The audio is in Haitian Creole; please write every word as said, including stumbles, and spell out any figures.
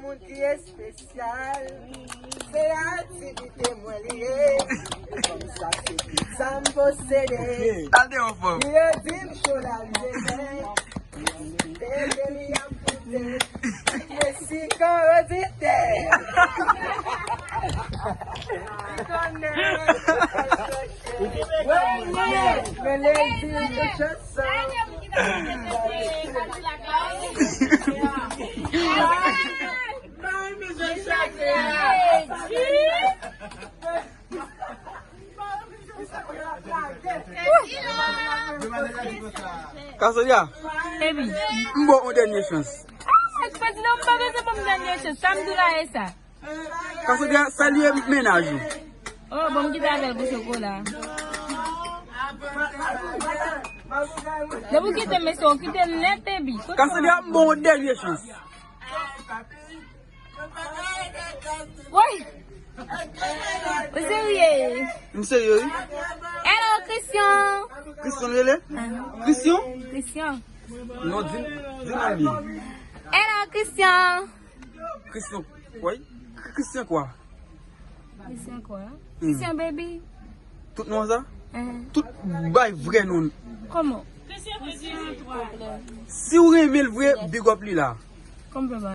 Moun ki espesyal, se aktivite mwen li ye. Kòm sa se sa m posede. Al deyò fanm. Yo di m cho la m bezwen. Bebe li ap koute. Mesi kòmanditè. Konnen. Men lè di m tout chanson. Cassandra, baby, m ba w yon dènye chans. Sa k pase la, m pa bezwen ban m dènye chans. Sa m di w la e sa. Cassandra, salye mennaj ou. Oh, bon, m kite avè l pou chokola. Depi w kite m, mesye, w kite m nèt, baby. Cassandra, m ba w yon dènye chans. Woy! Ou serye? M serye, wi. Hello, Christian. Christian rele? Aham. Christian? Christian. Non, di, di non li. Hello, Christian. Christian, woy. Christian kwa? Christian kwa? Hmm. Christian baby. Tout non sa? Aham. Tout bay vrè non. Kòman? Si w renmen l vre, big up li la. Kòman?